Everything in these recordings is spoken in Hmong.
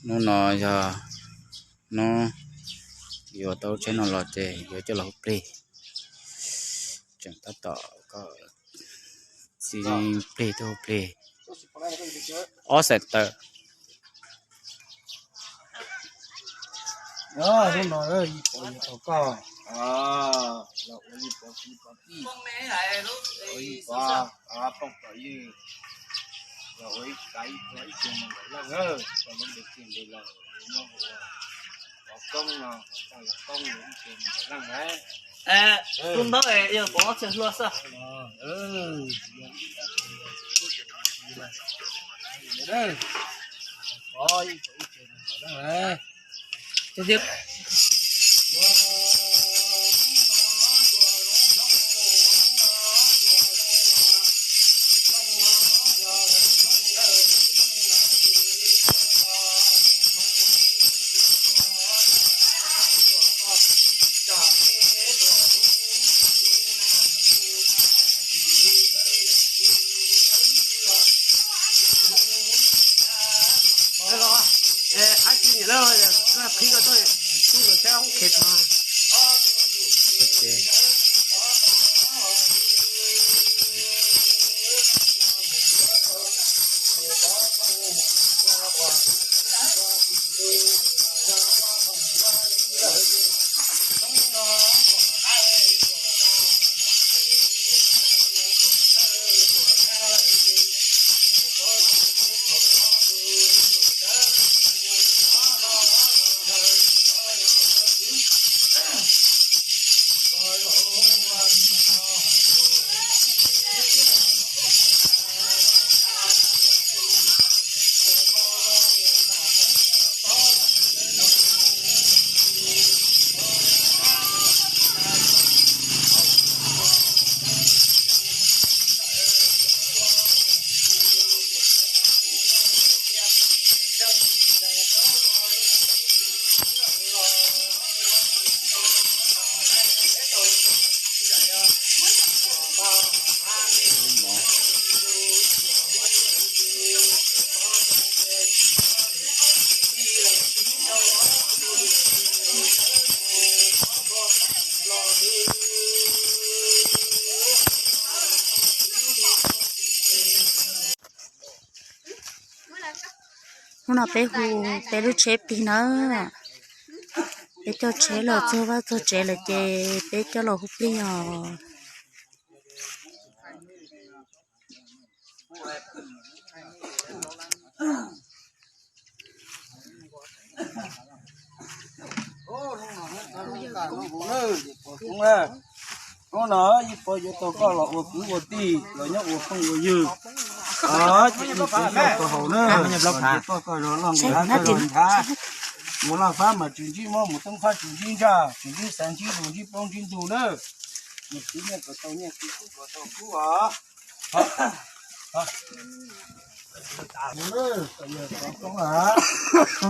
Hnub no yog hnub yuav tau lub tsheb no los ces yuav coj los hu plig. Tseem tab tom kom txi plig tuaj hu plig ob xeem tawm. Hnub no yim pov yuav tau koj los ua yim pov kwv pov tij, ua yim pov phooj pov ywg, los ua ib kav ib pov ib tug mus nkaum leej, koj lub npe txij npe laus muab hu ua pov koob no, koj yog koob ib tug mus nkaum leej na. Tus ntawd yog pov txhia hlua xwb. Hnub no peb hu peb lub tsheb plig na. Peb coj tsheb los txog vaj txog tsev lawm ces peb coj los hu plig os. Hnub no yim pov yuav tau koj los ua kwv ua tij los nyob ua phooj ua ywg. Ces ib tug tau haus na, koj koj zog loj nqis hav koj zog nchav. Mus laj fab mas tsis ntsib mob, mus toob fab tsis ntsib ntsaj, tsis ntsib xaiv ntsib lus ntsib plaub ntsib ntug na. Mus khwv nyiaj kom tau nyiaj, khwv kub kom tau kub os.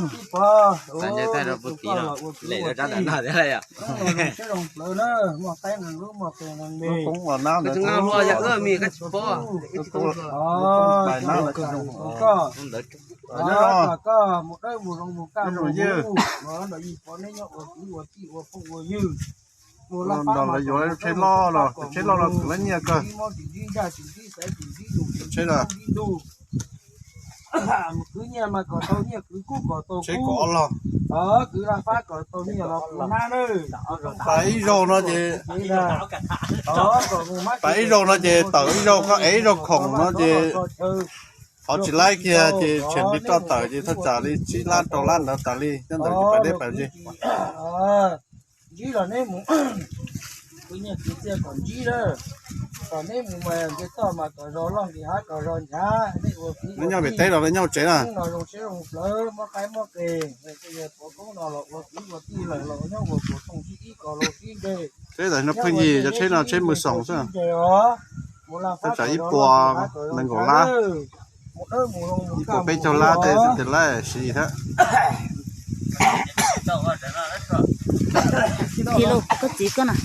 Ib pov, tus koj los ua kwv ua tij, zoo siab zoo plawv na, muaj qaib nqeeg lub muaj qe nqeeg me. Koj, koj mus dawb mus zoo mus kaj mus ub, los ntawm yim pov neb nyob ua kwv ua tij ua phooj ua ywg. Mus laj fab mas kom mus toob mus fab kom mus lug, tsis ntsib mob tsis ntsib ntsaj tsis ntsib xaiv tsis ntsib lus tsis ntsib plaub ntsib ntug. Mus khwv nyiaj mas kom tau nyiaj, khwv kub kom tau kub. Khwv laj fab kom tau nyiaj los khwv nab na. Ib zaug no ces, ib zaug no ces tawm ib zaug, koj ev ib zaug khoom no ces qhov tsis laib kiag ces tshem li roj tawm ces thaj tsam li tsib lab rau lab ntawd tas li, nyob ntawd ces pais deb pais ze. Ntsib los neb mus, khwv nyiaj khwv txiaj kom ntsib lawm, kom neb mus mas nce toj mas kom zog loj nce hav kom zog nchav, neb ua kwv ua tij. Neb nyob pem teb los neb nyob tsev na? Hnub no zoo siab zoo plawv, muaj qaib muaj qe, yog pov koob no los ua kwv ua tij lawm los nyob ua puas thooj sib ib kom laus sib nce. Tsheb tam no pheej yig, cov tsheb no tsheb mus xoom xwb. Thaj tsam ib puas nees nkaum lab, ib puas peb caug lab tej xwb ces lab siv thiab. Koj txiv koj na.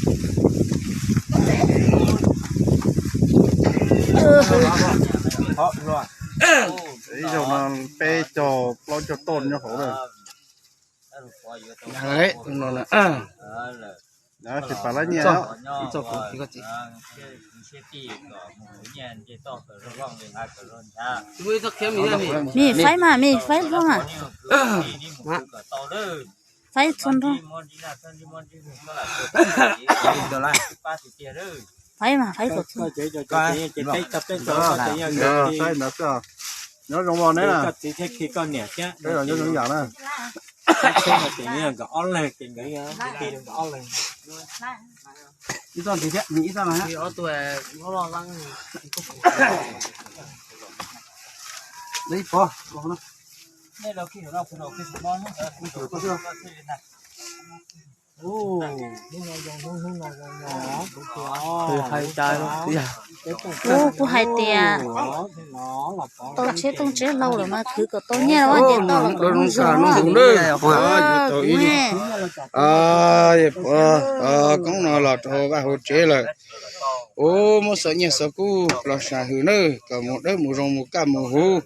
Zaum no peb caug plaub caug toj nyob hauv lawm. Ib txoj kuv koj txiv. Mej faib mas, mej faib hlob mas. Faib txhua nrho. Faib mas, faib kom txhua. Nyob zoo os neb na. Nyob zoo yam na. Ib txoj ntxiv thiab, nws ib txoj mas. Ib pov. Hais tias tau tsheb tooj tsheb hlau lawm mas khwv kom tau nyiaj los nce toj los kom muaj zog. Koob no los rau vaj hauv tsev lawm. Ua muab xov nyiaj xov kub los sam hwm nawb, kom mus dawb mus zoo mus kaj mus huv,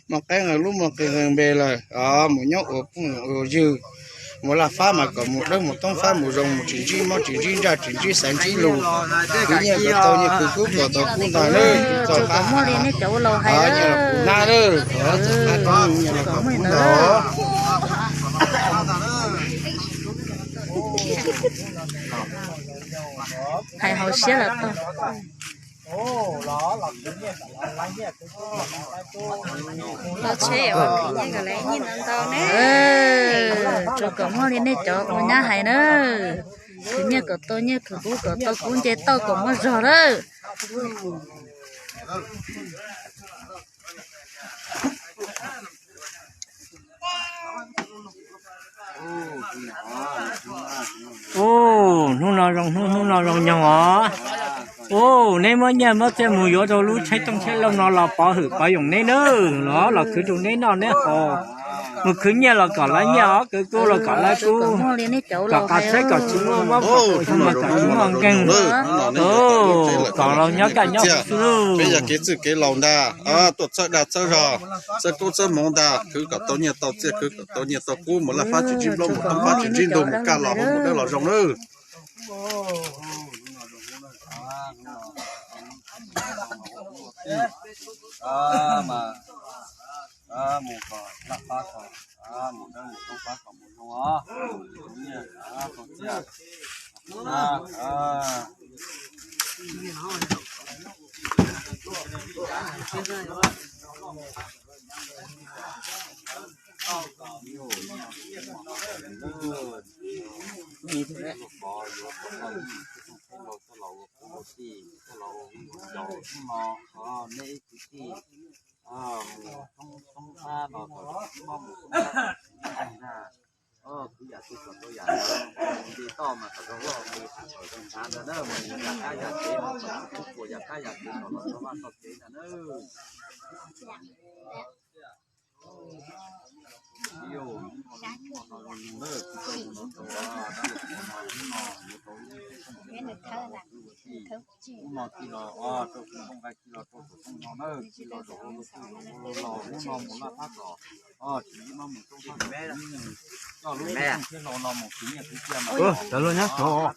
muaj qaib nqe lub muaj qe nqe npe lawm, mus nyob ua phooj ua ywg, mus laj fab mas kom mus dawb mus toob fab mus zoo mus tsis ntsib mob tsis ntsib ntsaj tsis ntsib xaiv ntsib lus, khwv nyiaj kom tau nyiaj khwv kub kom tau kub ntag nawb. Txoj qab nyiaj los kuv hnab nawb, txoj qab nyiaj los kom kub ntag. Hais hauv siab los tau. Tau tsheb uas khwv nyiaj kom lawv nyiaj ntau ntau ne. Tsuas kom muaj li nej cov ua nyab hais na. Khwv nyiaj kom tau nyiaj, khwv kub kom tau kub, nce toj kom muaj zog lawm. Ub, hnub no zoo hnub, hnub no zoo nyoog os. Ub, neb muab nyiaj muab txiaj mus yuav rau lub tsheb tooj tsheb hlau no los pov hwm pov yoom neb nawb, los los khwv rau neb noj neb haus. Mus khwv nyiaj los kom lawv nyiaj os, khwv kub los kom lawv kub. Kom qas tsheb kom tsis muaj mob, kom tsis muaj nkeeg. Kom los nyob kaj nyob huv xwb. Peb yog kev txwj kev laus ntag, tuaj txhawb dag txhawb zog, txhawb koob txhawb hmoov ntag, khwv kom tau nyiaj tau txiaj, khwv kom tau nyiaj tau kub, mus laj fab tsis ntsib nplooj, mus toob fab tsis ntsib ntug, mus kaj los huv mus dawb los zoo nawb. Mus kom laj fab kom, mus dawb mus toob fab kom mus zoo os. Nyiaj tau txiaj. Mus toob toob fab los kom tsis mob mus toob fab tsis ntsib nkeeg ntag. Khwv yam twg kom tau yam ntawd, nce toj mas kom zoo loj, nce hav kom zoo ntshav ntag na, mus yam qab yam kev, mus kom tsis pub puas yam qab yam kev kom los txog vaj txog tsev ntag na. Hnub no ci los rau kuv zoo nqaij ci los rau kuv zoo no na, ci los zaum ua lub twg zaum ua lub laus, hnub no mus laj fab kom tsis mob mus toob fab kom tsis ntsib nkeeg, coj lub tsheb tooj tsheb hlau no mus khwv nyiaj khwv txiaj mas. Cov lus nyob saud,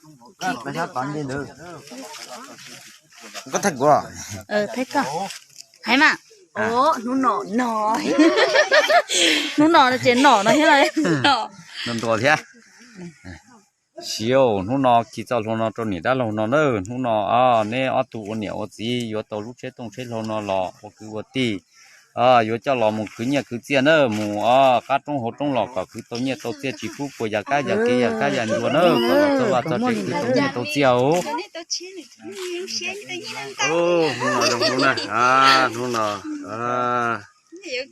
nyob tod nti ntawd. Koj thaij kuv. Thaij koj. Hais mas. Hnub no no, hnub no ces no no thiab. No ntuas thiab. Siv, hnub no khi txoj hlua no rau niam dab laug no na, hnub no neb ob tug ua niam ua txiv yuav tau lub tsheb tooj tsheb hlau no los ua kwv ua tij, yuav coj los mus khwv nyiaj khwv txiaj na, mus qab roob hauv roob los kom khwv tau nyiaj tau txiaj, tsis pub puas yam qab yam kev yam qab yam ncua na, kom los txog vaj txog tsev khwv tau nyiaj tau txiaj os. Hnub no zoo hnub na, hnub no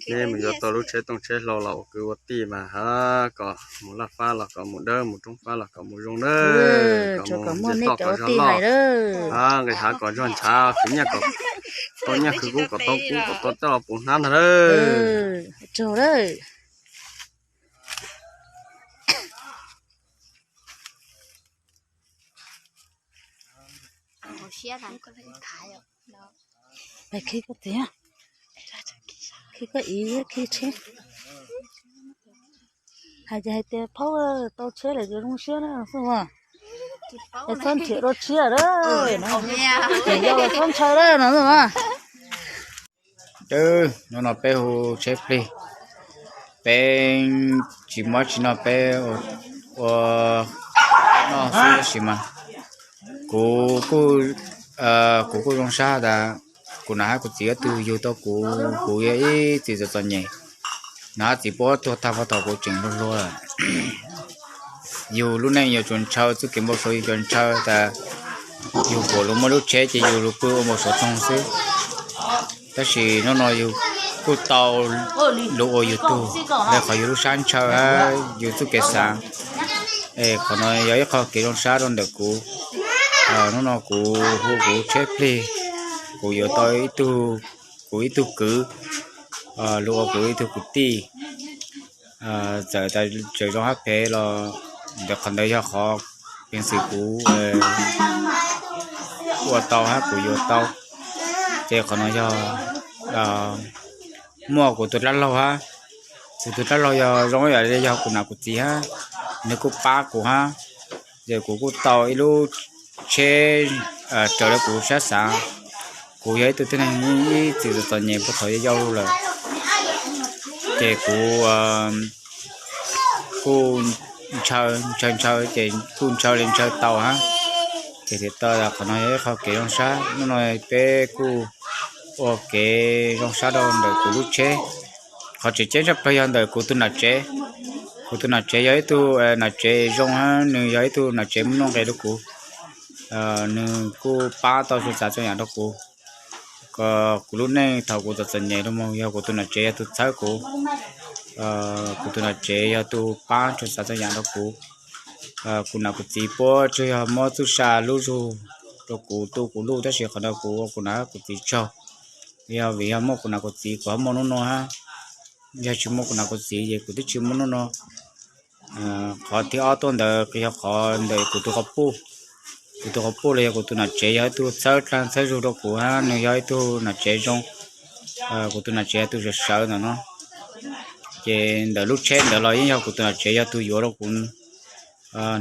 neb mus yuav tau lub tsheb tooj tsheb hlau los ua kwv ua tij mas kom mus laj fab los kom mus dawb, mus roob fab los kom mus zoo na, kom mus nce toj kom zog loj, nqis hav kom zog ntshav, khwv nyiaj kom tau nyiaj, khwv kub kom tau kub, kom tau coj los puv hnab ntag na. khi koj iv khi tsheb. Hais ces hais tias phaub tau tsheb lawm ces zoo siab na xwb mas. Es txhob nrhiav dua tshiab lawm, ces yog los txhob ntshaw lawm no xwb mas. Hnub no peb hu tsheb plig, peb tsis muaj tsis noj peb ua noj xwb tab sis mas kuv kuj, kuv kuj zoo sab tas kuv nam hab kuv txiv ob tug yug tau kuv, kuv yog ib txiv txom txom nyem, nam hab txiv puab tuag tag puag thaum kuv tseem hluas hluas. Yug lub neej yuav tsum ntshaw, txuj kev npau suav yuav tsum ntshaw tas yug puas lug muaj lub tsheb ces yug lug pw ua npau suav txoog xwb. Tab sis hnub no yug kuj tau lug ua yug tug, le qhov yug lub sab ntshaw hab yug txuj kev xav. Es qhov no yog ib qho kev zoo sab rau ntawm kuv. Hnub no kuv hu kuv tsheb plig, kuv yuav tau ib tug, kuv ib tug kwv, lug ua kuv ib tug kwv tij. Txawm tas tseem zoo hab phem los ntawm qhov ntawd yog qhov peev xwm kuv ua tau hab kuv yuav tau. Ces qhov no yog muaj kuv tus dab laug hab, kuv tus dab laug yog zoo ib yam li yog kuv nam kuv txiv hab, nws kuj pab kuv hab. Ces kuv kuj tau ib lub tsheb raws li kuv sab xav. Kuv yog ib tug tib neeg ib txwm txom txom nyem puag thaum yau yau lawm, ces kuv kuj ntshaw ntshaw ntshaw ces kuj ntshaw li ntshaw tau hab. Ces tau qhov no yog ib qho kev zoo sab. Hnub no peb kuj ua kev zoo sab rau ntawm kuv lub tsheb. Qhov tseem ceeb tshaj plaws yog ntawm kuv tus nam tsev. Kuv tus nam tsev yog ib tug nam tsev zoo hab, nws yog ib tug nam tsev muaj nuj nqis rau kuv. Nws kuj pab tau txhua tsav txhua yam rau kuv. Kuv lub neej thaum kuv txom txom nyem los mus yog kuv tus nam tsev yog tus txhawb kuv. Kuv tus nam tsev yog tus pab txhua tsav txhua yam rau kuv. Kuv nam kuv txiv puab tsuas yog muab txuj sa lub zug rau kuv tu kuv luj, tab sis qhov no kuv ua kuv nam kuv txiv tsaug. Yog vim yog muaj kuv nam kuv txiv kuv ho muaj hnub no hab. Yog tsis muaj kuv nam kuv txiv ces kuv twb tsis muaj hnub no. Qhov thib ob tuaj ntawd yog qhov ntawm kuv tus quas puj. Kuv tus quas puj los yog kuv tus nam tsev yog ib tug txhawb dlaag txhawb zug rau kuv hab, nws yog ib tug nam tsev zoo. Kuv tus nam tsev yog tus sawv sawv ntawm no. Ces ntawm lub tsheb ntawd los yeej yog kuv tus nam tsev yog tus yuav rau kuv,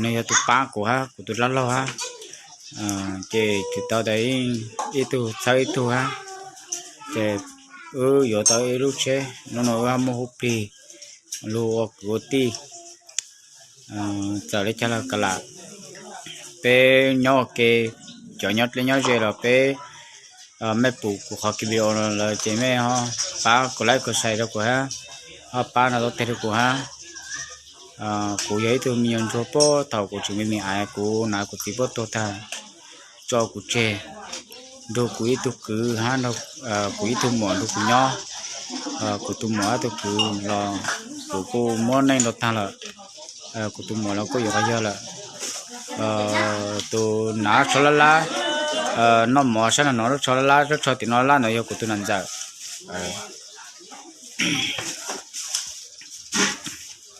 nws yog tus pab kuv hab, kuv tus dab laug hab. Ces tsis tau tas ib tug txhawb ib tug hab. Ces wb yuav tau ib lub tsheb, hnub no wb muaj hub plig lug ua kwv ua tij, txawm li cas los kav lam. Peb nyob ua ke, cov nyob dleb nyob ze los peb, mej pum kuv qhov video no lawm ces mej ho pab kuv like kuv share rau kuv hab, ho pab no tau teg rau kuv hab. Kuv yog ib tug me nyuam ntsuag puag thaum kuv tseem me me ais, kuv nam kuv txiv puab tuag tag tso kuv tseg, nrug kuv ib tug kwv hab, kuv ib tug muam nrug kuv nyob. Kuv tus muam hab tus kwv los kuv kuj muab neej rau tag lawm. Kuv tus muam los kuj yuav qhov yog lawm. Tus nam tsho lab lab, noj mov sab no no, tsho lab lab, tsho tim no lab ntawd yog kuv tus nam ntxawm.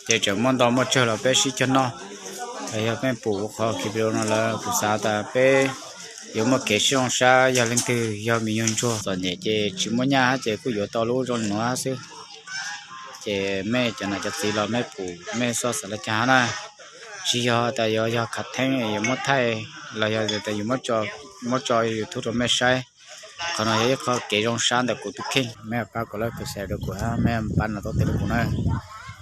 Ces tseem muaj ntau muaj tsawg los peb sib cog noj. Yog mej pum kuv qhov video no lawm kuv xav tas peb yuav muaj kev sib zoo sab, yog leej twg yog me nyuam ntsuag txom nyem ces tsis muaj nyaj hab ces kuj yuav tau lub zoo li no hab xwb. Ces mej cov nam cov txiv los mej pum mej xob xav li cas hab na. Tsis yog tas yuav yog khav theeb yuav muab thaij los yog tas yus muab tso YouTube rau mej saib. Qhov no yog ib qho kev zoo sab ntawm kuv tus kheej, mej pab kuv like kuv share rau kuv hab, mej pab no tau teg rau kuv na.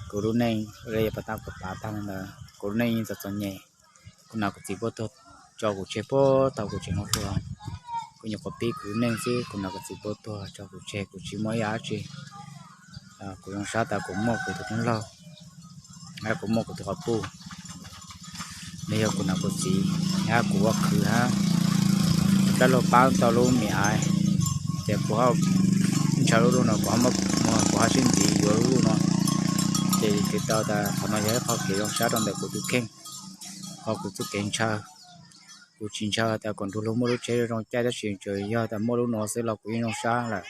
Kuv lub neej li pas tag kuv pav tag ntawd, kuv lub neej yeej txom txom nyem. Kuv nam kuv txiv puab tuag tso kuv tseg puag thaum kuv tseem hluas hluas. Kuv nyuam qhuav pib kuv lub neej xwb, kuv nam kuv txiv puab tuag tso kuv tseg, kuv tsis muaj ib yam dab tsi. Kuv zoo sab tas kuv muaj kuv tus tub laug, hab kuv muaj kuv tus quas puj, los yog kuv nam kuv txiv, hab kuv ua khwv hab, dab laug pab tau lub me ais, ces kuv ho ntshaw lub luj no, kuv ho muab muag, kuv ho sib ntxiv yuav lub luj no. Ces tsis tau tas qhov no yog ib qho kev zoo sab rau ntawm kuv tus kheej, qhov kuv txuj kev ntshaw. Kuv tsis ntshaw tas kom nrug luag muaj lub tsheb zoo caij, tab sis tsuas yog tas muaj lub no xwb los kuv yeej zoo sab lawm.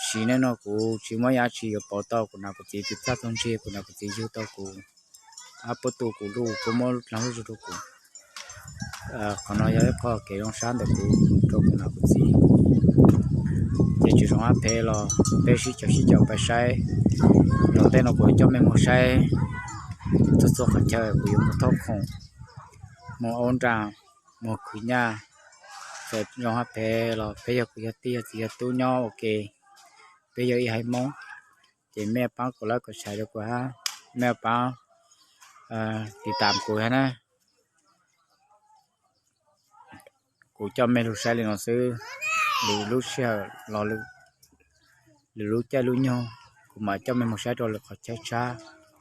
Sim neej no kuv tsis muaj ib yam dab tsi yuav pauv tau kuv nam kuv txiv tus txaj tus ntse, kuv nam kuv txiv yug tau kuv, hab puab tu kuv luj, puab muab dlaag lub zug rau kuv. Qhov no yog ib qho kev zoo sab ntawm kuv rau kuv nam kuv txiv. Tsis zoo hab phem los peb sib caum sib caum pais saib. Los tej no kuv coj mej moog saib txhua txhua qhov chaw, kuv yuav moog thaub khoom, moog aub nraag, moog khwv nyaj. Txawm zoo hab phem los peb yog kuv yog tij yog txiv yog tub nyob ua ke, peb yog ib haiv Moob. Ces mej paab kuv lawv kom saib rua kuv hab, mej paab tiv tam kuv hab na. Kuv coj mej lug saib le no xwb, lwm lub sij hawm los lwm lub caij lub nyoog kuv mam coj mej moog saib rua lwm qhov chaw tshab.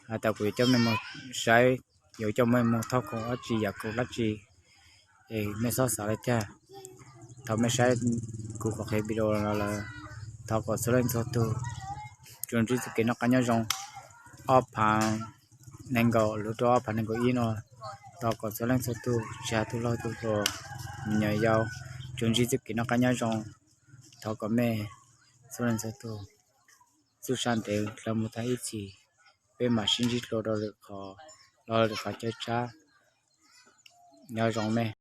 Has tas kuv yuav coj mej moog saib, yuav coj mej moog thaub khoom dlaab tsi, yam khoom dlaab tsi, es mej xob xaav le caag. Thaum mej saib kuv qhov qhia video no lawm, thov kom txhua leej txhua tug tsuas ntsib txuj kev noj qab nyob zoo. Ob phav neeg nkaum lug rua ob phav neeg nkaum ib no, thov kom txhua leej txhua tug tsis has tug laug tug hluas, me nyuam yaus, tsuas ntsib txuj kev noj qab nyob zoo. Thov kom mej txhua leej txhua tug txuj sa ntev dlhawv moog tag ib txhis, peb mam sib ntsib dlua rua lwm qhov, lwm qhov chaw tshab. Nyob zoo mej.